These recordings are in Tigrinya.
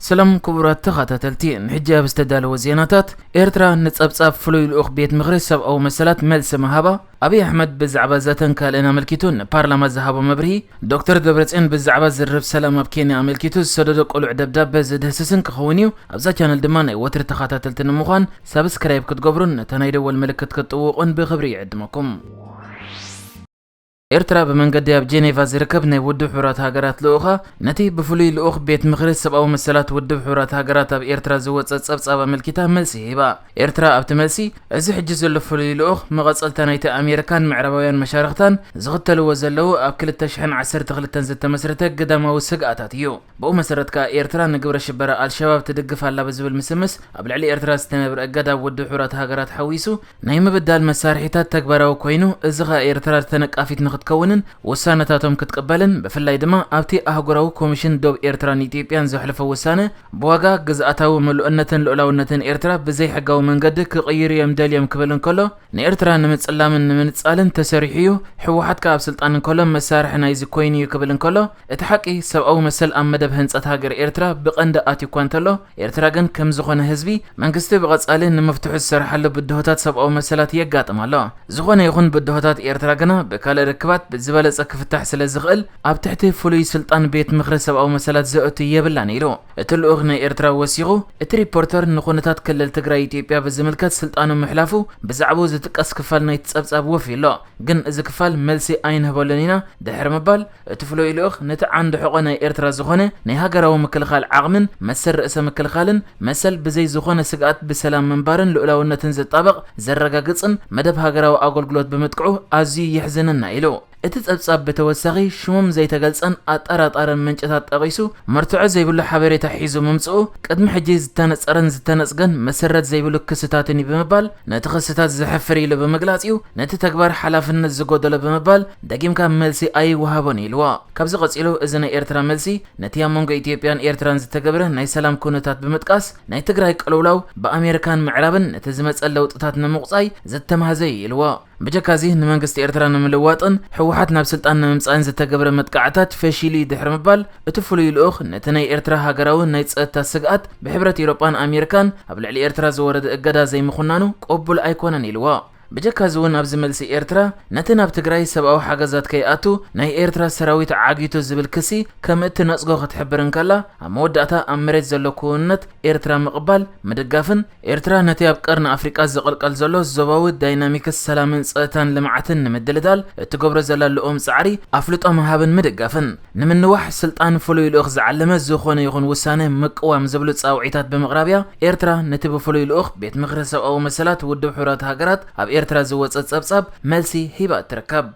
ሰላም ክቡራት ተኸታተልቲ፣ ንሕጂ ኣብ ዝተዳለወ ዜናታት፣ ኤርትራ ንጸብጻብ ፍሉይ ልኡኽ ቤት ምኽሪ ሰብኣዊ መሰላት መልሲ ምሃባ፣ ኣብይ ኣሕመድ ብዛዕባ ዘተን ካልእን ኣመልኪቱ ንፓርላማ ዝሃቦ መብርሂ፣ ዶክተር ደብረጽዮን ብዛዕባ ዝርርብ ሰላም ኣብ ኬንያ ኣመልኪቱ ዝሰደዶ ቅሉዕ ደብዳበ ዝድህስስን ክኸውን እዩ። ኣብዛ ቻነል ድማ ናይ ወትሪ ተኸታተልቲ ንምዃን ሳብስክራይብ ክትገብሩን ነታ ናይ ደወል ምልክት ክትጥውቑን ብኽብሪ ይዕድመኩም። ኤርትራ ብመንገዲ ኣብ ጄኔቫ ዝርከብ ናይ ውድብ ሕቡራት ሃገራት ልኡኻ፣ ነቲ ብፍሉይ ልኡኽ ቤት ምኽሪ ሰብኣዊ መሰላት ውድብ ሕቡራት ሃገራት ኣብ ኤርትራ ዝወጸ ጸብጻብ ኣመልኪታ መልሲ ሂባ። ኤርትራ ኣብቲ መልሲ፣ እዚ ሕጂ ዘሎ ፍሉይ ልኡኽ መቐጸልታ ናይቲ ኣሜሪካን ምዕራባውያን መሻርኽታን ዝኽተልዎ ዘለዉ ኣብ ክልተ ሽሕን ዓሰርተ ክልተን ዝተመስረተ ግዳማዊ ስግኣታት እዩ። ብኡ መሰረት ከኣ ኤርትራ ንግብረ ሽበራ ኣልሸባብ ትድግፍ ኣላ ብዝብል ምስምስ ኣብ ልዕሊ ኤርትራ ዝተነብረ እገዳ ውድብ ሕቡራት ሃገራት ሓዊሱ ናይ ምብዳል መሳርሒታት ተግባራዊ ኮይኑ፣ እዚ ኸኣ ኤርትራ ተነቃፊት ንክትከውንን ውሳነታቶም ክትቅበልን፣ ብፍላይ ድማ ኣብቲ ኣህጉራዊ ኮሚሽን ዶብ ኤርትራን ኢትዮጵያን ዘሕለፎ ውሳነ ብዋጋ ግዝኣታዊ ምሉእነትን ልኡላውነትን ኤርትራ ብዘይሕጋዊ መንገዲ ክቕይሩ እዮም ደልዮም ክብል እንከሎ፣ ንኤርትራ ንምጽላምን ንምንጻልን ተሰሪሑ እዩ። ህወሓት ከኣ ኣብ ስልጣን እንከሎ መሳርሒ ናይዚ ኮይኑ እዩ ክብል እንከሎ፣ እቲ ሓቂ ሰብኣዊ መሰል ኣብ መደብ ህንጸት ሃገር ኤርትራ ብቐንዲ ኣትዩ እኳ እንተሎ፣ ኤርትራ ግን ከም ዝኾነ ህዝቢ፣ መንግስቲ ብቐጻሊ ንምፍትሑ ዝሰርሓሉ ብድሆታት ሰብኣዊ መሰላት የጋጥም ኣሎ። ዝኾነ ይኹን ብድሆታት ኤርትራ ግና ብካልእ ርክባት ብዝበለጸ ክፍታሕ ስለ ዝኽእል፣ ኣብ ትሕቲ ፍሉይ ስልጣን ቤት ምኽሪ ሰብኣዊ መሰላት ዘእቱ የብላን ኢሉ። እቲ ልኡኽ ናይ ኤርትራ ወሲኹ፣ እቲ ሪፖርተር ንኹነታት ክልል ትግራይ ኢትዮጵያ ብዝምልከት ስልጣኑ ምሕላፉ ብዛዕባኡ ዝጥቀስ ክፋል ናይቲ ጸብጻብ ወፍዩ ኣሎ። ግን እዚ ክፋል መልሲ ኣይንህበሉን ኢና፣ ድሕሪ ምባል፣ እቲ ፍሉይ ልኡኽ ነቲ ዓንዲ ሕቖ ናይ ኤርትራ ዝኾነ ናይ ሃገራዊ ምክልኻል ዓቕምን መሰል ርእሰ ምክልኻልን፣ መሰል ብዘይ ዝኾነ ስግኣት ብሰላም ምንባርን ልኡላውነትን ዘጣበቕ ዘረጋግጽን መደብ ሃገራዊ ኣገልግሎት ብምጥቅዑ ኣዝዩ የሕዝነና ኢሉ። እቲ ጸብጻብ ብተወሳኺ ሽሞም ዘይተገልጸን ኣጠራጣርን ምንጭታት ጠቒሱ፣ መርትዖ ዘይብሉ ሓበሬታ ሒዙ ምምጽኡ ቅድሚ ሕጂ ዝተነጸረን ዝተነጽገን መሰረት ዘይብሉ ክስታትን እዩ ብምባል ነቲ ክስታት ዘሕፍር ኢሉ ብምግላጽ እዩ ነቲ ተግባር ሓላፍነት ዝጎደሎ ብምባል ደጊምካ መልሲ ኣይወሃቦን ኢልዎ። ካብዚ ቀጺሉ እዚ ናይ ኤርትራ መልሲ ነቲ ኣብ መንጎ ኢትዮጵያን ኤርትራን ዝተገብረ ናይ ሰላም ኩነታት ብምጥቃስ ናይ ትግራይ ቅልውላው ብኣሜሪካን ምዕራብን ነቲ ዝመጸ ለውጥታት ንምቑጻይ ዝተማህዘ እዩ ኢልዎ። ብጀካዚ ንመንግስቲ ኤርትራ ንምልዋጥን ህወሓት ናብ ስልጣን ንምምጻእን ዝተገብረ መጥቃዕታት ፈሺሉ እዩ ድሕሪ ምባል፣ እቲ ፍሉይ ልኡኽ ነቲ ናይ ኤርትራ ሃገራዊ ናይ ጸጥታ ስግኣት ብሕብረት ኤውሮጳን ኣሜሪካን ኣብ ልዕሊ ኤርትራ ዝወረደ እገዳ ዘይምኹናኑ ቅቡል ኣይኮነን ኢልዎ። ብጀካዚ እውን ኣብዚ መልሲ ኤርትራ ነቲ ናብ ትግራይ ሰብኣዊ ሓገዛት ከይኣቱ ናይ ኤርትራ ሰራዊት ዓጊቱ ዝብል ክሲ ከም እትነጽጎ ክትሕብር እንከላ፣ ኣብ መወዳእታ ኣብ መሬት ዘሎ ክውንነት ኤርትራ ምቕባል፣ ምድጋፍን ኤርትራ ነቲ ኣብ ቀርኒ ኣፍሪቃ ዝቕልቀል ዘሎ ዞባዊ ዳይናሚክስ ሰላምን ጸጥታን ልምዓትን ንምድልዳል እትገብሮ ዘላ ልኡም ጻዕሪ ኣፍልጦ ምሃብን ምድጋፍን፣ ንምንዋሕ ስልጣን ፍሉይ ልኡኽ ዝዓለመ ዝኾነ ይኹን ውሳነ ምቅዋም ዝብሉ ጻውዒታት ብምቕራብያ፣ ኤርትራ ነቲ ብፍሉይ ልኡኽ ቤት ምኽሪ ሰብኣዊ መሰላት ውድብ ሕቡራት ሃገራት ኣብ ኤርትራ ዝወጸ ጸብጻብ መልሲ ሂባ ትርከብ።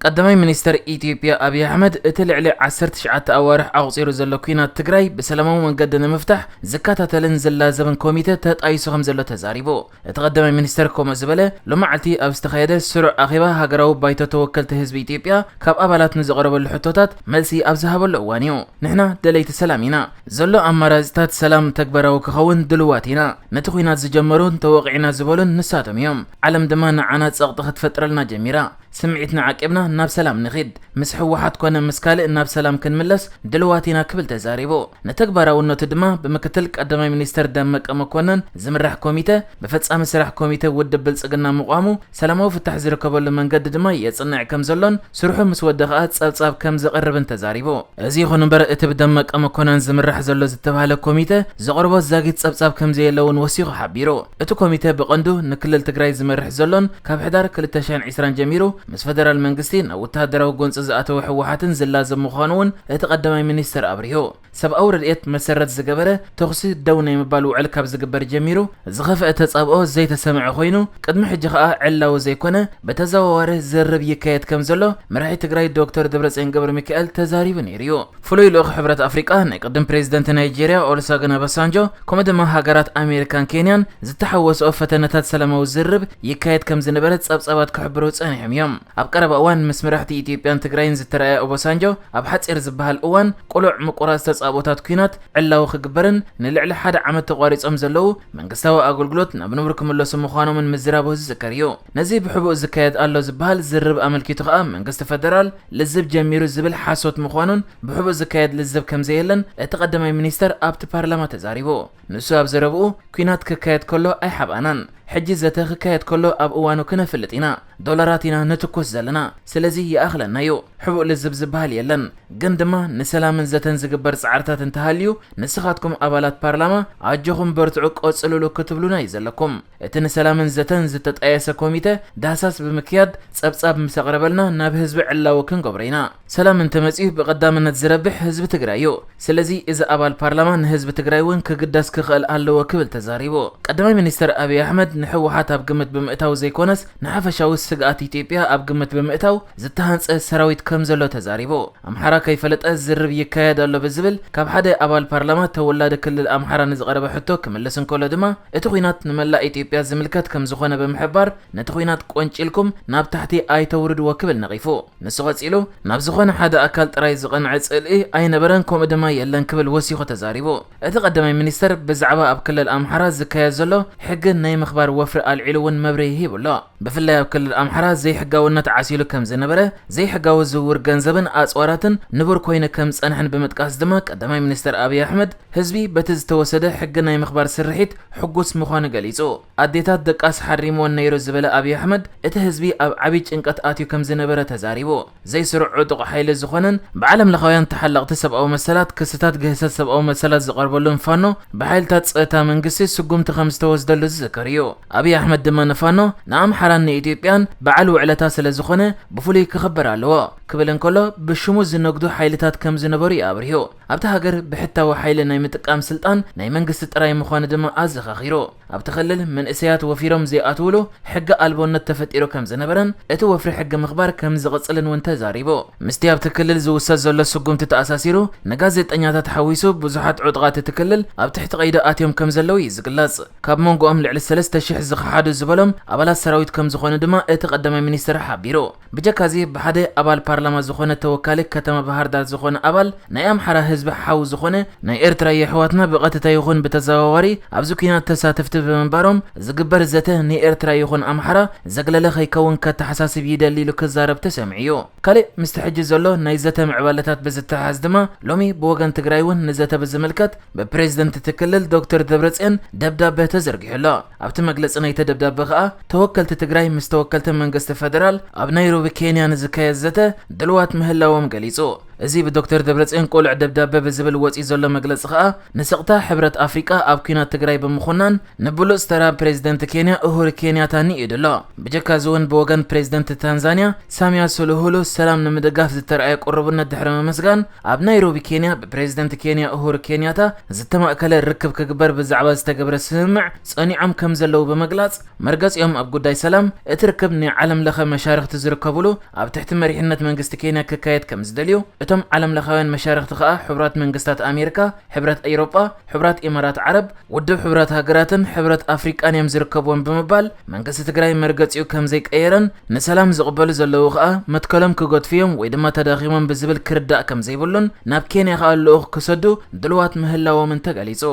ቀዳማይ ሚኒስተር ኢትዮጵያ ኣብይ ኣሕመድ፣ እቲ ልዕሊ ዓሰርተ ትሽዓተ ኣዋርሕ ኣቑጺሩ ዘሎ ኲናት ትግራይ ብሰላማዊ መንገዲ ንምፍታሕ ዝከታተልን ዝላዘብን ኮሚተ ተጣይሱ ከም ዘሎ ተዛሪቡ። እቲ ቀዳማይ ሚኒስተር ከምኡ ዝበለ፣ ሎማዓልቲ ኣብ ዝተኻየደ ስሩዕ ኣኼባ ሃገራዊ ባይቶ ተወከልቲ ህዝቢ ኢትዮጵያ፣ ካብ ኣባላት ንዝቐረበሉ ሕቶታት መልሲ ኣብ ዝሃበሉ እዋን እዩ። ንሕና ደለይቲ ሰላም ኢና። ዘሎ ኣማራጺታት ሰላም ተግባራዊ ክኸውን ድልዋት ኢና። ነቲ ኲናት ዝጀመሩን ተወቒዕና ዝበሉን ንሳቶም እዮም። ዓለም ድማ ንዓና ጸቕጢ ክትፈጥረልና ጀሚራ። ስምዒትና ዓቂብና ናብ ሰላም ንኺድ። ምስ ህወሓት ኮነ ምስ ካልእ ናብ ሰላም ክንምለስ ድልዋት ኢና ክብል ተዛሪቡ። ንተግባራውነቱ ድማ ብምክትል ቀዳማይ ሚኒስተር ደመቀ መኮነን ዝምራሕ ኮሚተ፣ ብፈጻሚ ስራሕ ኮሚተ ውድብ ብልጽግና ምቋሙ፣ ሰላማዊ ፍታሕ ዝርከበሉ መንገዲ ድማ የጽንዕ ከም ዘሎን ስርሑ ምስ ወደ ከኣ ጸብጻብ ከም ዘቕርብን ተዛሪቡ። እዚ ይኹን እምበር እቲ ብደመቀ መኮነን ዝምራሕ ዘሎ ዝተባህለ ኮሚተ ዘቕርቦ ዛጊት ጸብጻብ ከም ዘየለ እውን ወሲኹ ሓቢሩ። እቲ ኮሚተ ብቐንዱ ንክልል ትግራይ ዝመርሕ ዘሎን ካብ ሕዳር ክልተ ሽሕን ዕስራን ጀሚሩ ምስ ፈደራል መንግስቲ ናብ ወተሃደራዊ ጎንጺ ዝኣተወ ህወሓትን ዝላዘብ ምዃኑ እውን እቲ ቀዳማይ ሚኒስተር ኣብሪሁ። ሰብኣዊ ረድኤት መሰረት ዝገበረ ተኹሲ ደው ናይ ምባል ውዕል ካብ ዝግበር ጀሚሩ ዝኸፍአ ተጻብኦ ዘይተሰምዐ ኮይኑ፣ ቅድሚ ሕጂ ከኣ ዕላዊ ዘይኮነ ብተዘዋዋሪ ዝርርብ ይካየድ ከም ዘሎ መራሒ ትግራይ ዶክተር ደብረጽዮን ገብረ ሚካኤል ተዛሪቡ ነይሩ እዩ። ፍሉይ ልኡኽ ሕብረት ኣፍሪቃ፣ ናይ ቅድም ፕሬዚደንት ናይጄርያ ኦሉሰጉን ኦባሳንጆ፣ ከምኡ ድማ ሃገራት ኣሜሪካን ኬንያን ዝተሓወስኦ ፈተነታት ሰላማዊ ዝርርብ ይካየድ ከም ዝነበረ ጸብጻባት ክሕብሩ ጸኒሖም እዮም። ኣብ ቀረባ እዋን ምስ መራሕቲ ኢትዮጵያን ትግራይን ዝተረኣየ ኦባሳንጆ፣ ኣብ ሓፂር ዝበሃል እዋን ቅሉዕ ምቁራፅ ተፃብኦታት ኲናት ዕላዊ ክግበርን ንልዕሊ ሓደ ዓመት ተቋሪፆም ዘለዉ መንግስታዊ ኣገልግሎት ናብ ንቡር ክምለሱ ምዃኖምን ምዝራቡ ዝዝከር እዩ። ነዚ ብሕቡእ ዝካየድ ኣሎ ዝበሃል ዝርብ ኣመልኪቱ ከኣ መንግስቲ ፈደራል ልዝብ ጀሚሩ ዝብል ሓሶት ምዃኑን ብሕቡእ ዝካየድ ልዝብ ከምዘየለን እቲ ቀዳማይ ሚኒስተር ኣብቲ ፓርላማ ተዛሪቡ። ንሱ ኣብ ዘረብኡ፣ ኲናት ክካየድ ከሎ ኣይሓብኣናን። ሕጂ ዘተ ክካየድ ከሎ ኣብ እዋኑ ክነፍልጥ ኢና። ዶላራት ኢና ንትኩስ ዘለና። ስለዚ ይኣኽለና እዩ። ሕቡእ ልዝብ ዝበሃል የለን። ግን ድማ ንሰላምን ዘተን ዝግበር ጻዕርታት እንተሃልዩ፣ ንስኻትኩም ኣባላት ፓርላማ ኣጆኹም በርትዑ ቀጽሉሉ ክትብሉና እዩ ዘለኩም። እቲ ንሰላምን ዘተን ዝተጣየሰ ኮሚተ ዳህሳስ ብምክያድ ጸብጻብ ምስ ኣቕረበልና ናብ ህዝቢ ዕላዊ ክንገብሮ ኢና። ሰላም እንተመጺኡ ብቐዳምነት ዝረብሕ ህዝቢ ትግራይ እዩ። ስለዚ እዚ ኣባል ፓርላማ ንህዝቢ ትግራይ እውን ክግደስ ክኽእል ኣለዎ ክብል ተዛሪቡ። ቀዳማይ ሚኒስተር ኣብይ ኣሕመድ ንህወሓት ኣብ ግምት ብምእታው ዘይኮነስ ንሓፈሻዊ ስግኣት ኢትዮጵያ ኣብ ግምት ብምእታው ዝተሃንጸ ሰራዊት ከም ዘሎ ተዛሪቡ። ኣምሓራ ከይፈለጠ ዝርብ ይካየድ ኣሎ ብዝብል ካብ ሓደ ኣባል ፓርላማ ተወላዲ ክልል ኣምሓራ ንዝቐረበ ሕቶ ክምልስ እንከሎ ድማ እቲ ኲናት ንመላእ ኢትዮጵያ ዝምልከት ከም ዝኾነ ብምሕባር ነቲ ኲናት ቆንጪልኩም ናብ ታሕቲ ኣይተውርድዎ ክብል ነቒፉ። ንሱ ቀጺሉ፣ ናብ ዝኾነ ሓደ ኣካል ጥራይ ዝቐንዐ ጽልኢ ኣይነበረን፣ ከምኡ ድማ የለን ክብል ወሲኹ ተዛሪቡ። እቲ ቀዳማይ ሚኒስተር ብዛዕባ ኣብ ክልል ኣምሓራ ዝካየድ ዘሎ ሕጊ ናይ ምኽባር ወፍሪ ኣልዒሉ እውን መብርሂ ሂቡ ኣሎ። ብፍላይ ኣብ ክልል ኣምሓራ ዘይሕጋውነት ዓሲሉ ከም ዝነበረ፣ ዘይሕጋዊ ዝውውር ገንዘብን ኣጽዋራትን ንቡር ኮይኑ ከም ዝጸንሐን ብምጥቃስ ድማ ቀዳማይ ሚኒስተር ኣብይ ኣሕመድ ህዝቢ በቲ ዝተወሰደ ሕጊ ናይ ምኽባር ስርሒት ሕጉስ ምዃኑ ገሊጹ። ኣዴታት ደቃስ ሓሪምወን ነይሩ ዝበለ ኣብይ ኣሕመድ እቲ ህዝቢ ኣብ ዓብዪ ጭንቀት ኣትዩ ከም ዝነበረ ተዛሪቡ። ዘይስሩዕ ዕጡቕ ሓይሊ ዝኾነን ብዓለም ለኻውያን ተሓለቕቲ ሰብኣዊ መሰላት ክስታት ግህሰት ሰብኣዊ መሰላት ዝቐርበሉን ፋኖ ብሓይልታት ጸጥታ መንግስቲ ስጉምቲ ከም ዝተወስደሉ ዝዝከር እዩ። ኣብይ ኣሕመድ ድማ ንፋኖ ንኣምሓራን ንኢትዮጵያን በዓል ውዕለታ ስለ ዝኾነ ብፍሉይ ክኽበር ኣለዎ ክብል እንከሎ ብሽሙ ዝነግዱ ሓይልታት ከም ዝነበሩ እዩ ኣብሪሁ። ኣብታ ሃገር ብሕታዊ ሓይሊ ናይ ምጥቃም ስልጣን ናይ መንግስቲ ጥራይ ምዃኑ ድማ ኣዘኻኺሩ። ኣብቲ ክልል መንእሰያት ወፊሮም ዘይኣትውሉ ሕጊ ኣልቦነት ተፈጢሩ ከም ዝነበረን እቲ ወፍሪ ሕጊ ምኽባር ከም ዝቕጽልን እውን ተዛሪቡ። ምስቲ ኣብቲ ክልል ዝውሰድ ዘሎ ስጉምቲ ተኣሳሲሩ ንጋዜጠኛታት ሓዊሱ ብዙሓት ዕጡቓት እቲ ክልል ኣብ ትሕቲ ቀይዲ ኣትዮም ከም ዘለዉ እዩ ዝግለጽ። ካብ መንጎኦም ልዕሊ ሰለስተ ሺሕ ዝኸሓዱ ዝበሎም ኣባላት ሰራዊት ከም ዝኾኑ ድማ እቲ ቀዳማይ ሚኒስትር ሓቢሩ። ብጀካዚ ብሓደ ኣባል ፓርላማ ዝኾነ ተወካሊ ከተማ ባህር ዳር ዝኾነ ኣባል ናይ ኣምሓራ ህዝቢ ሓው ዝኾነ ናይ ኤርትራ የሕዋትና ብቐጥታ ይኹን ብተዘዋዋሪ ኣብዚ ኲናት ተሳተፍቲ ብምንባሮም ዝግበር ዘተ ንኤርትራ ይኹን ኣምሓራ ዘግለለ ከይከውን ከተሓሳስብ ይደሊ ኢሉ ክዛረብ ተሰሚዑ እዩ። ካልእ ምስቲ ሕጂ ዘሎ ናይ ዘተ ምዕባለታት ብዝተሓዝ ድማ ሎሚ ብወገን ትግራይ እውን ንዘተ ብዝምልከት ብፕሬዝደንት እቲ ክልል ዶክተር ደብረጽዮን ደብዳበ ተዘርጊሑ ኣሎ። ኣብቲ መግለጺ ናይቲ ደብዳበ ከኣ ተወከልቲ ትግራይ ምስ ተወከልቲ መንግስቲ ፈደራል ኣብ ናይሮቢ ኬንያ ንዝካየድ ዘተ ድልዋት ምህላዎም ገሊጹ። እዚ ብዶክተር ደብረጽዮን ቅሉዕ ደብዳበ ብዝብል ወጺኡ ዘሎ መግለጺ ከኣ ንስቕታ ሕብረት ኣፍሪቃ ኣብ ኲናት ትግራይ ብምኹናን ንብሉጽ ተራ ፕሬዝደንት ኬንያ ኡሁሩ ኬንያታ ንኢዱ ኣሎ። ብጀካዚ እውን ብወገን ፕሬዝደንት ታንዛንያ ሳሚያ ሱሉሁሉ ሰላም ንምድጋፍ ዝተረኣየ ቅሩብነት ድሕሪ ምምስጋን ኣብ ናይሮቢ ኬንያ ብፕሬዝደንት ኬንያ ኡሁሩ ኬንያታ ዝተማእከለ ርክብ ክግበር ብዛዕባ ዝተገብረ ስምምዕ ጸኒዖም ከም ዘለዉ ብምግላጽ መርገጺኦም ኣብ ጉዳይ ሰላም እቲ ርክብ ናይ ዓለም ለኸ መሻርኽቲ ዝርከብሉ ኣብ ትሕቲ መሪሕነት መንግስቲ ኬንያ ክካየድ ከም ዝደልዩ እቶም ዓለም ለኻውያን መሻርኽቲ ከኣ ሕቡራት መንግስታት ኣሜሪካ፣ ሕብረት ኤውሮጳ፣ ሕቡራት ኢማራት ዓረብ፣ ውድብ ሕቡራት ሃገራትን ሕብረት ኣፍሪቃን እዮም ዝርከብዎም ብምባል መንግስቲ ትግራይ መርገጺኡ ከም ዘይቀየረን ንሰላም ዝቕበሉ ዘለዉ ከኣ መትከሎም ክገድፉ እዮም ወይ ድማ ተዳኺሞም ብዝብል ክርዳእ ከም ዘይብሉን ናብ ኬንያ ከኣ ልኡኽ ክሰዱ ድልዋት ምህላዎምን ተገሊጹ።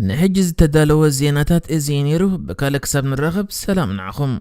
ንሕጂ ዝተዳለወ ዜናታት እዚ እዩ ነይሩ። ብካልእ ክሳብ ንራኸብ ሰላም ንዓኹም።